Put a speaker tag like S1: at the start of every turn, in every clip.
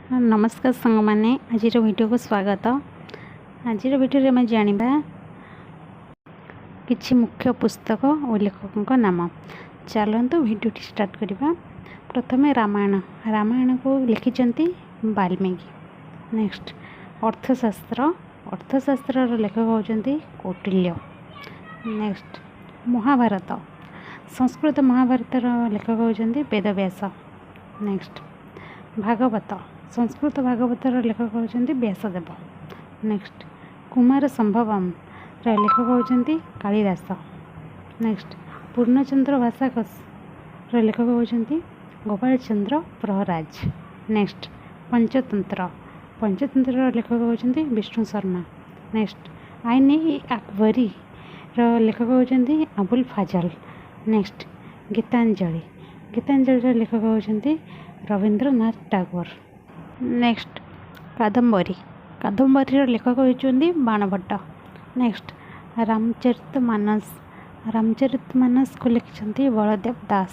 S1: ନମସ୍କାର ସାଙ୍ଗମାନେ, ଆଜିର ଭିଡ଼ିଓକୁ ସ୍ୱାଗତ। ଆଜିର ଭିଡ଼ିଓରେ ଆମେ ଜାଣିବା କିଛି ମୁଖ୍ୟ ପୁସ୍ତକ ଓ ଲେଖକଙ୍କ ନାମ। ଚାଲନ୍ତୁ, ଭିଡ଼ିଓଟି ଷ୍ଟାର୍ଟ କରିବା। ପ୍ରଥମେ ରାମାୟଣ। ରାମାୟଣକୁ ଲେଖିଛନ୍ତି ବାଲ୍ମୀକି। ନେକ୍ସଟ ଅର୍ଥଶାସ୍ତ୍ର। ଅର୍ଥଶାସ୍ତ୍ରର ଲେଖକ ହେଉଛନ୍ତି କୌଟିଲ୍ୟ। ନେକ୍ସଟ ମହାଭାରତ। ସଂସ୍କୃତ ମହାଭାରତର ଲେଖକ ହେଉଛନ୍ତି ବେଦବ୍ୟାସ। ନେକ୍ସଟ ଭାଗବତ। ସଂସ୍କୃତ ଭାଗବତର ଲେଖକ ହେଉଛନ୍ତି ବ୍ୟାସଦେବ। ନେକ୍ସଟ କୁମାର ସମ୍ଭବମର ଲେଖକ ହେଉଛନ୍ତି କାଳିଦାସ। ନେକ୍ସଟ ପୂର୍ଣ୍ଣଚନ୍ଦ୍ର ଭାଷାକୋଷର ଲେଖକ ହେଉଛନ୍ତି ଗୋପାଳ ଚନ୍ଦ୍ର ପ୍ରହରାଜ। ନେକ୍ସଟ ପଞ୍ଚତନ୍ତ୍ର। ପଞ୍ଚତନ୍ତ୍ରର ଲେଖକ ହେଉଛନ୍ତି ବିଷ୍ଣୁ ଶର୍ମା। ନେକ୍ସଟ ଆଇନ-ଇ-ଆକବରୀର ଲେଖକ ହେଉଛନ୍ତି ଆବୁଲ ଫାଜଲ। ନେକ୍ସଟ ଗୀତାଞ୍ଜଳି। ଗୀତାଞ୍ଜଳିର ଲେଖକ ହେଉଛନ୍ତି ରବୀନ୍ଦ୍ରନାଥ ଟାଗୋର। ନେକ୍ସଟ କାଦମ୍ବରୀ। କାଦମ୍ବରୀର ଲେଖକ ହେଉଛନ୍ତି ବାଣଭଟ୍ଟ। ନେକ୍ସଟ ରାମଚରିତ ମାନସ। ରାମଚରିତ ମାନସକୁ ଲେଖିଛନ୍ତି ବଳଦେବ ଦାସ।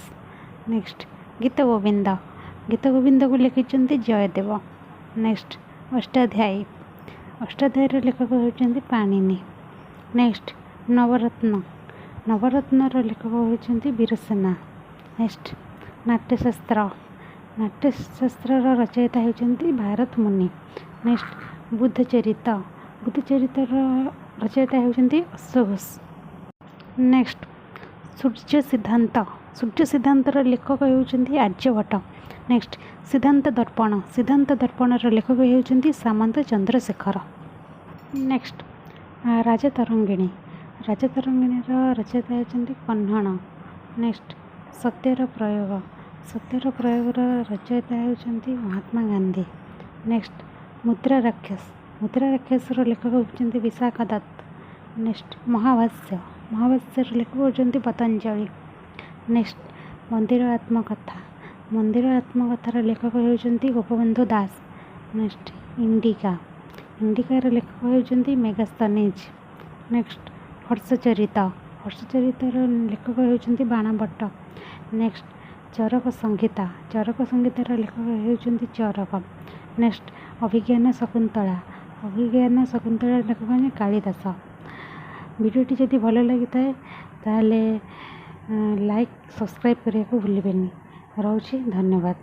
S1: ନେକ୍ସଟ ଗୀତ ଗୋବିନ୍ଦ। ଗୀତ ଗୋବିନ୍ଦକୁ ଲେଖିଛନ୍ତି ଜୟଦେବ। ନେକ୍ସଟ ଅଷ୍ଟାଧ୍ୟାୟୀ। ଅଷ୍ଟାଧ୍ୟାୟୀର ଲେଖକ ହେଉଛନ୍ତି ପାଣିନି। ନେକ୍ସଟ ନବରତ୍ନ। ନବରତ୍ନର ଲେଖକ ହେଉଛନ୍ତି ବୀରସେନା। ନେକ୍ସଟ ନାଟ୍ୟଶାସ୍ତ୍ର। ନାଟ୍ୟଶାସ୍ତ୍ରର ରଚୟିତା ହେଉଛନ୍ତି ଭରତ ମୁନି। ନେକ୍ସଟ ବୁଦ୍ଧଚରିତ। ବୁଦ୍ଧଚରିତର ରଚୟିତା ହେଉଛନ୍ତି ଅଶ୍ୱଘୋଷ। ନେକ୍ସଟ ସୂର୍ଯ୍ୟ ସିଦ୍ଧାନ୍ତ। ସୂର୍ଯ୍ୟ ସିଦ୍ଧାନ୍ତର ଲେଖକ ହେଉଛନ୍ତି ଆର୍ଯ୍ୟଭଟ୍ଟ। ନେକ୍ସଟ ସିଦ୍ଧାନ୍ତ ଦର୍ପଣ। ସିଦ୍ଧାନ୍ତ ଦର୍ପଣର ଲେଖକ ହେଉଛନ୍ତି ସାମନ୍ତ ଚନ୍ଦ୍ରଶେଖର। ନେକ୍ସଟ ରାଜତରଙ୍ଗିଣୀ। ରାଜତରଙ୍ଗିଣୀର ରଚୟିତା ହେଉଛନ୍ତି କହ୍ନଣ। ନେକ୍ସଟ ସତ୍ୟର ପ୍ରୟୋଗ। ସତ୍ୟର ପ୍ରୟୋଗର ରଚୟିତା ହେଉଛନ୍ତି ମହାତ୍ମା ଗାନ୍ଧୀ। ନେକ୍ସଟ ମୁଦ୍ରା ରାକ୍ଷସ। ମୁଦ୍ରା ରାକ୍ଷସର ଲେଖକ ହେଉଛନ୍ତି ବିଶାଖ ଦତ୍ତ। ନେକ୍ସଟ ମହାଭାଷ୍ୟ। ମହାଭାଷ୍ୟର ଲେଖକ ହେଉଛନ୍ତି ପତଞ୍ଜଳି। ନେକ୍ସଟ ମନ୍ଦିର ଆତ୍ମକଥା। ମନ୍ଦିର ଆତ୍ମକଥାର ଲେଖକ ହେଉଛନ୍ତି ଗୋପବନ୍ଧୁ ଦାସ। ନେକ୍ସଟ ଇଣ୍ଡିକା। ଇଣ୍ଡିକାର ଲେଖକ ହେଉଛନ୍ତି ମେଗାସ୍ଥନିଜ୍। ନେକ୍ସଟ ହର୍ଷଚରିତ। ହର୍ଷଚରିତର ଲେଖକ ହେଉଛନ୍ତି ବାଣଭଟ୍ଟ। ନେକ୍ସଟ ଚରକ ସଂହିତା। ଚରକ ସଂହିତାର ଲେଖକ ହେଉଛନ୍ତି ଚରକ। ନେକ୍ସଟ ଅଭିଜ୍ଞାନ ଶକୁନ୍ତଳା। ଅଭିଜ୍ଞାନ ଶକୁନ୍ତଳାର ଲେଖକ ହେଉଛନ୍ତି କାଳିଦାସ। ଭିଡ଼ିଓଟି ଯଦି ଭଲ ଲାଗିଥାଏ, ତାହେଲେ ଲାଇକ୍, ସବସ୍କ୍ରାଇବ୍ କରିବାକୁ ଭୁଲିବେନି। ରହୁଛି, ଧନ୍ୟବାଦ।